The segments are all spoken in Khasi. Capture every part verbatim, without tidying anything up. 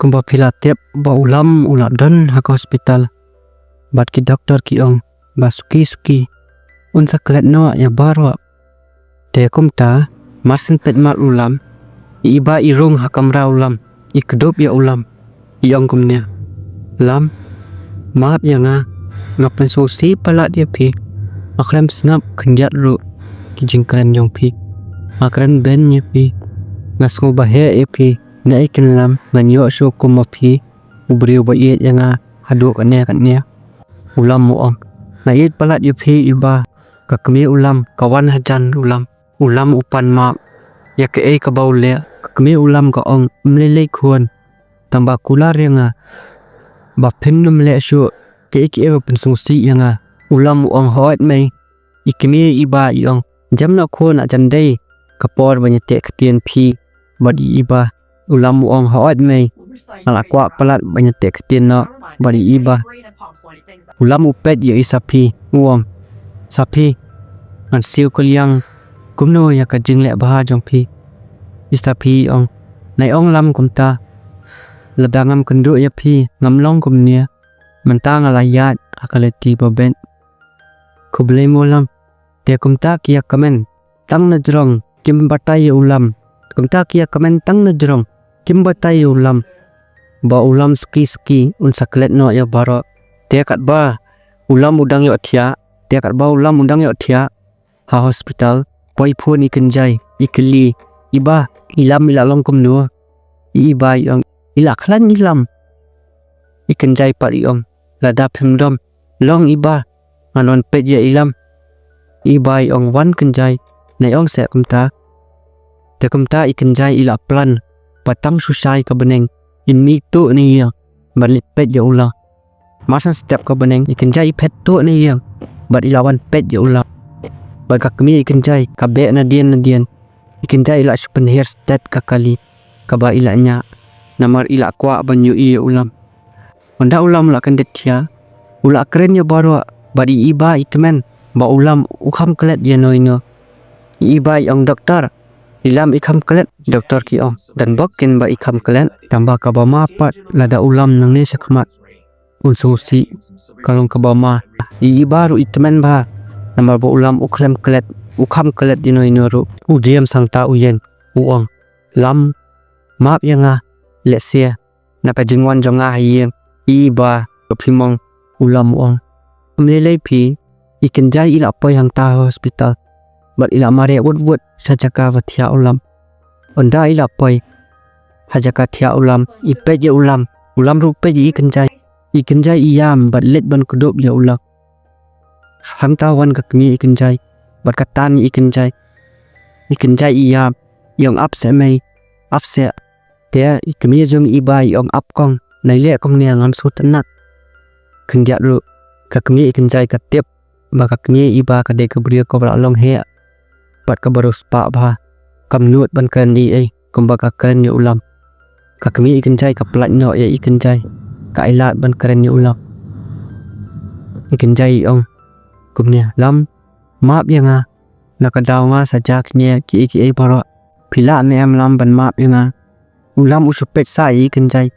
Kumba phi la tip ba u Lam u la don ha ka hospital, bad ki doktor ki ong ba suki suki un sa klet noh ïa baroh. Te kumta, mar shen peit mar u Lam, i Iba i rung ha kamra u Lam, i kdup ïa u Lam, i ong kumne: Lam, map ïa nga, nga pynsngewsih palat ïa phi. Nga khlem sngap khyndiat ruh ki jingkren jong phi. Nga kren beiñ ïa phi. Nga sngew ba heh ïa phi. Na i kynlam ngan ïoh shuh kum ma phi, u briew ba ïeit ïa nga haduh katne katne. U Lam u ong: Nga ïeit palat ïa phi Iba. Ka kmie u Lam ka wan hajan u Lam. U Lam u pan map ïa kaei kaba u leh. Ka kmie u Lam ka ong: Ym lei lei khun, tang ba kular ïa nga ba phim nym leh shuh kaei kaei ba pynsngewsih ïa nga. U Lam u ong: Hooid mei. I kmie i Iba i ong: Jem noh khun, la jan dei ka por ban ïateh ktien phi bad i Iba. U Lam u ong: Hooid mei, nga la kwah palat ban ïateh ktien noh bad i Iba. U Lam u peit ïa i Saphi, u ong: Saphi, ngan siew kylliang kumno ïa ka jingleh bha jong phi? I Saphi i ong: Nai ong Lam kumta, lada ngam kynduh ïa phi ngam long kumne. Mynta nga la ïaid ha ka lynti ba beit. Khublei mo Lam. Te kumta ki ïa kmen tang na jrong, kim batai ïa u Lam. Kumta ki ïa kmen tang na jrong, kim batai ïa u Lam ba u Lam suki suki un sa klet noh ïa baroh. Te katba u Lam u dang ïohthiah, te katba u Lam u dang ïohthiah ha hospital, poi phone i Kynjai, i kylli: Iba, i Lam i la long kumno? I Iba i ong: I la khlaiñ i Lam. I Kynjai pat i ong: Lada phim dom long Iba, ngan wan peit ïa i Lam. I Iba i ong: Wan Kynjai, nai ong seh kumta. Te kumta i Kynjai i la plan ba tang shu shai ka bneng, in mih tuh na ïing bad leit peit ïa u Lam. Mar shen step ka bneng, i Kynjai i phet tuh na ïing bad i la wan peit ïa u Lam. Bad ka kmie i Kynjai ka beh nadien nadien. I Kynjai i la shu pynhiar stet ka kali kaba i la ñiah, namar i la kwah ban ïohi ïa u Lam. Ynda u Lam u la kyndit thiah, u la kren ïa baroh, bad i Iba i kmen ba u Lam u kham klet ïano ïano. I Iba i ong: Doktor, i Lam i kham klet. Doktor ki ong: Don bok kin ba i kham klet, tang ba kaba ma pat, lada u Lam nangne shakhmat un sngewsih, ka long kaba ma. I Iba ruh i tymmen bha namar ba u Lam u khlem klet, u kham klet ïano ïano ruh. U James hangta u ïeng, u ong: Lam, map ïa nga, lehse na ka jingwan jong nga ha ïing, i Iba, ka phim ong. U Lam u ong: Ym lei lei phi, i Kynjai i la poi hangta ha hospital bad i la mareh wut wut sha jaka ba thiah u Lam. Ynda i la poi ha jaka thiah u Lam, i peit ïa u Lam, u Lam ruh u peit ïa i Kynjai. I Kynjai i ïam bad leit ban kdup ïa u Lam. Hangta wan ka kmie i Kynjai bad ka tan ïa i Kynjai. I Kynjai i ïam, i ong: Ap seh mei, ap seh. Te i kmie jong i Iba i ong: Ap kong, nai leh kumne, ngam sngewtynnat. Khyndiat ruh ka kmie i Kynjai ka tip ba ka kmie i Iba ka dei ka briew kaba la long heh bad kaba riewspah bha. Kam nud ban kren ei ei kumba ka kren ïa u Lam. Ka kmie i Kynjai ka pynlait noh ïa i Kynjai, ka ailad ban kren ïa u Lam. I Kynjai i ong kumne: Lam, map ïa nga, na ka daw nga sa jia kine kiei kiei baroh. Phi lah ne em Lam ban map ïa nga? U Lam u shu peit sha i Kynjai.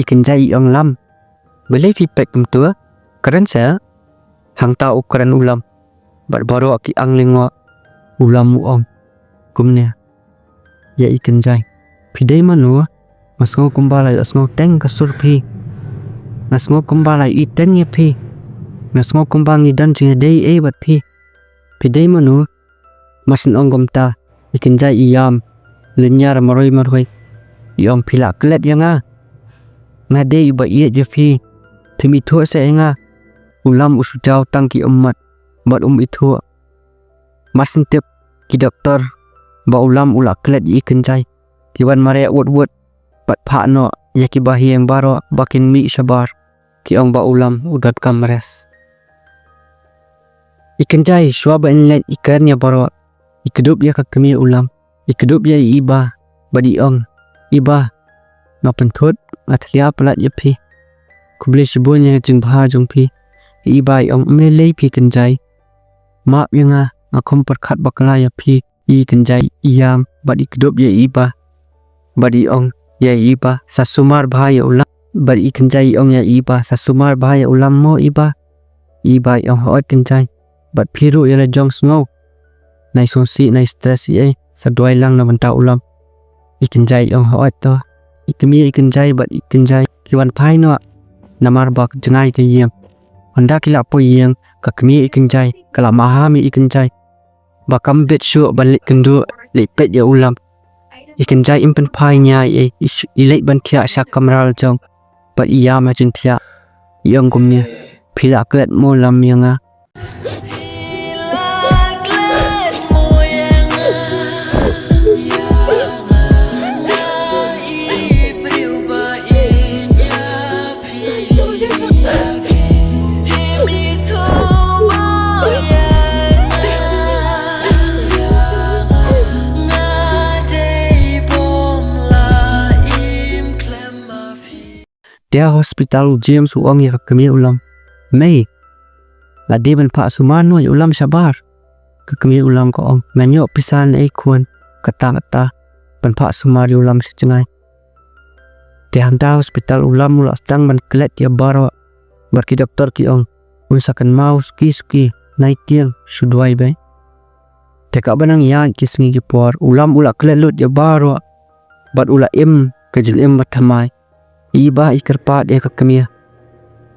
I Kynjai i ong: Lam, balei phi peit kumta? Kren seh. Hangta u kren u Lam bad baroh ki ang lyngngoh. U Lam u ong kumne ïa i Kynjai: Phi dei mano? Nga sngew kumba la ïohsngew teng ka sur phi. Nga sngew kumba la ïohi teng ïa phi. Nga sngew kumba ngi don jingïadei ei bad phi. Phi dei mano? Mar shen ong kumta, i Kynjai i ïam lynñiar marwei marwei. I ong: Phi la klet ïa nga? Nga dei uba ïeit ïa phi. Phim ithuh seh ïa nga. U Lam u shu jaw tang ki ummat bad um ithuh. Mar shen tip ki doktor ba u Lam u la klet ïa i Kynjai, ki wan mareh wut wut bad phah noh ïa ki bahaïing baroh ba kin mih shabar. Ki ong ba u Lam u donkam rest. I Kynjai shuwa ba in leit i kren ïa baroh, i kdup ïa ka kmie u Lam, i kdup ïa i Iba bad i ong: Iba, nga pynthut, nga tlia palat ïa phi. Khublei shibun ïa ka jingbha jong phi. I Iba i ong: Ym lei lei phi Kynjai. Map ïa nga, nga khum pyrkhat bakla ïa phi. I Kynjai i ïam bad i kdup ïa i Iba bad i ong: ïa i Iba, sa sumar bha ïa u Lam. Bad i Kynjai i ong ïa i Iba, sa sumar bha ïa u Lam mo Iba. I Iba i ong, hooid Kynjai. Bad phi ruh ïa la jong sngew. Nai sngewsih, nai stress ei ei, sa duwai lang na bynta u Lam. I Kynjai i ong, hooid to. I kmie i Kynjai bad i Kynjai ki wan phai noh. Namar ba ka jngai ka ïing. Hynda ki la poi ïing, ka kmie i Kynjai ka la maham ïa i Kynjai ba kam bit shuh ban leit kynduh, leit peit ïa u Lam. I Kynjai im pynphai nia ei ei, i leit ban thiah sha kamra la jong. Bad i ïam ha jingthiah. I ong kumne, phi la klet mo Lam ïa nga? Te ha hospital u James u ong ïa ka kmie u Lam, mei, la dei ban phah sumar noh ïa u Lam shabar. Ka kmie u Lam ka ong, ngan ïoh pisa ne ei khun, kata kata, ban phah sumar ïa u Lam sha jngai. Te hangta hospital u Lam u la sdang ban klet ïa baroh. Bad ki doktor ki ong, un sa kynmaw suki suki, nai tieng shu duwai beit. Te kaba nang ïaid ki sngi ki por, u Lam u la klet lut ïa baroh. Bad u la im ka jingim ba thymmai. I Iba i kyrpad ïa ka kmie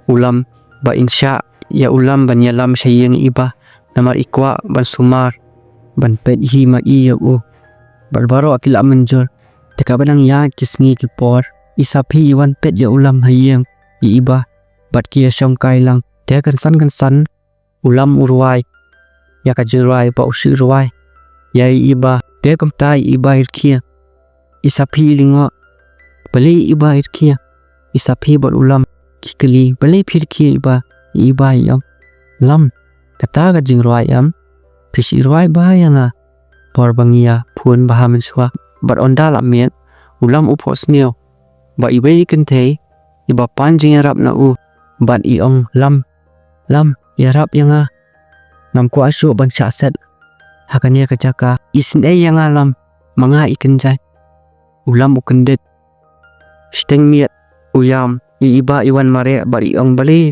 u Lam ba in shah ïa u Lam ban ïalam sha ïing i Iba, namar i kwah ban sumar, ban peit hi ma i ïa u. Bad baroh ki la mynjur. Te kaba nang ïaid ki sngi ki por, i Saphi i wan peit ïa u Lam ha ïing i Iba, bad ki ïashongkai lang. Te kynsan kynsan u Lam u rwai ïa ka jingrwai ba u shu rwai ïa i Iba. Te kumta i Iba i rkhie, i Saphi i lyngngoh, balei i Iba i rkhie? I Saphi bad u Lam ki kylli, balei phi rkhie Iba? I Iba i ong, Lam, kata ka jingrwai em, phi shu rwai bha ïa nga por ba ngi ïa phone bha mynshuwa. Bad ynda la miet, u Lam u phohsniew ba iwei i kynthei iba pan jingïarap na u, bad i ong, Lam, Lam, ïarap ïa nga. Ngam kwah shuh ban shah set ha kane ka jaka. Isynei ïa nga Lam, ma nga i Kynjai. U Lam u kyndit. Shiteng miet u ïam, i Iba i wan mareh bad i ong, balei,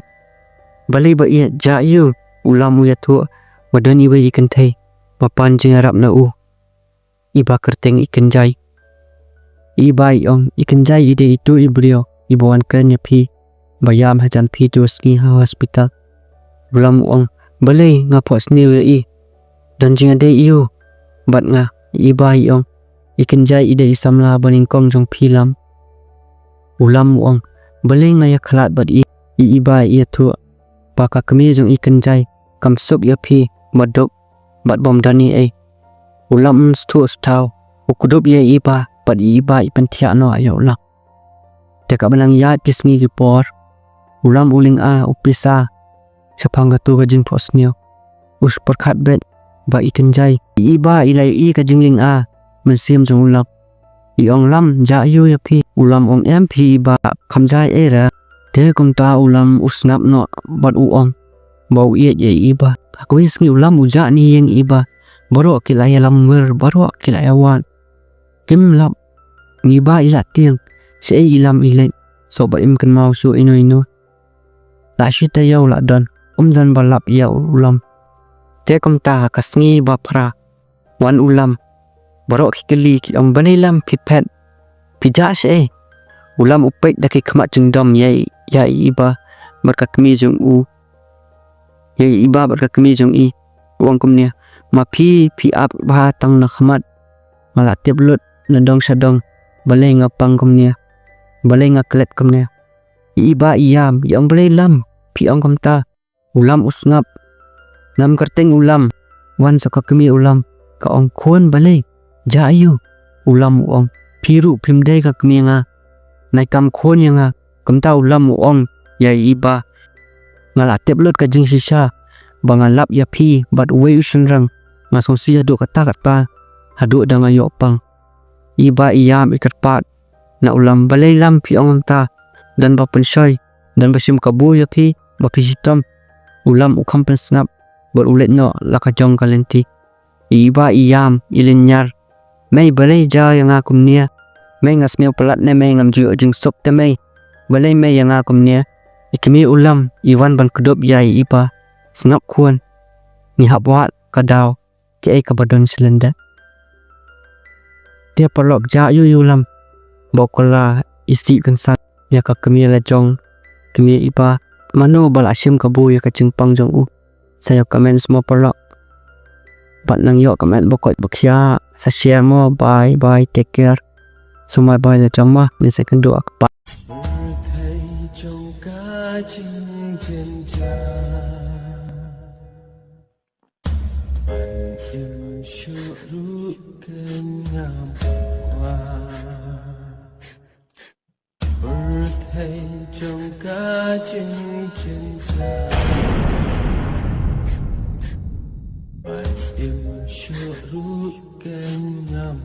balei ba ïeit, jah ïa u. U Lam u ïathuh ba don iwei i kynthei ba pan jingïarap na u. Iba kyrteng i Kynjai. I Iba i ong, i Kynjai i dei itu i briew iba wan kren ïa phi ba ïam hajan phi tu sngi ha hospital. U Lam u ong, balei nga phohsniew ïa i? Don jingïadei ïa u bad nga? I Iba i ong, i Kynjai i dei i samla ba nyngkong jong phi Lam. U Lam u ong, balei nga ïakhlad bad i? I Iba i ïathuh ba ka kmie jong i Kynjai kam suk ïa phi, ba duk bad bym don ei ei. U Lam um sngewthuh sngewthaw, u kdup ïa i Iba bad i Iba i pynthiah noh ïa u Lam. Te kaba nang ïaid ki sngi ki por, u Lam u lynga u pisa shaphang katu ka jingphohsniew. U shu pyrkhat beit ba i Kynjai, i Iba i la ïohi ka jinglynga mynsiem jong u Lam. I ong, Lam, jah ïa u ïa phi. U Lam u ong, em phi Iba, kam jah ei ei re. Te kumta u Lam u sngap noh bad u ong ba u ïeit ïa i Iba. Ha kawei sngi u Lam u jah na ïing i Iba. Baroh ki la ïalam mir, baroh ki la ïawad. Kim lap. Ngi ba i la tieng. Shaei i Lam i leit? Soh ba im kynmaw shuh ino ino. La shi taïew la don, um don ba lap ïa u Lam. Te kumta ha ka sngi ba phra, wan u Lam. Baroh ki kylli, ki ong, balei Lam phi phet? Phi jah shaei? U Lam u peit da ki khmat jingdom ïa i, ïa i Iba bad ka kmie jong u. Ïa i Iba bad ka kmie jong i. U ong kumne, ma phi, phi ap bha tang na khmat. Nga la tip lut na dong sha dong. Balei nga pang kumne? Balei nga klet kumne? I Iba i ïam, i ong, balei Lam phi ong kumta? U Lam u sngap. Nam kyrteng u Lam. Wan sa ka kmie u Lam. Ka ong, khun, balei? Jah ïa u. U Lam u ong, phi ruh phim dei ka kmie nga. Nai kam khun ïa nga. Kumta u Lam u ong ïa i Iba, nga la tip lut ka jingshisha ba nga lap ïa phi bad uwei u shynrang. Nga sngewsih haduh katta katta, haduh da nga ïoh pang. I Iba i ïam, i kyrpad na u Lam, balei Lam phi ong kumta? Don ba pynshoi, don ba shim kabu ïa phi ba phi shitom? U Lam u kham pynsngap bad u leit noh la ka jong ka lynti. I Iba i ïam, i lynñiar. Mei, balei jah ïa nga kumne? Mei nga sniew palat ne mei ngam ju ïoh jingsuk te mei. Balei mei ïa nga kumne? I kmie u Lam i wan ban kdup ïa i Iba. Sngap khun. Ngi hap wad ka daw. Kaei kaba don sha lyndet. Te paralok, jia ïa u Lam ba u kylla isih kynsan ïa ka kmie la jong kmie Iba. Mano ba la shim kabu ïa ka jingpang jong u? Sa ïoh comment mo paralok. Bad nang ïoh comment ba koit ba khiah. Sa share mo. Bye bye, take care. Sumar bye la jong ma, ni sa kynduh ha ka pat. Pyrthei jong ka jingjynjar, ban im shuh ruh ka ngam.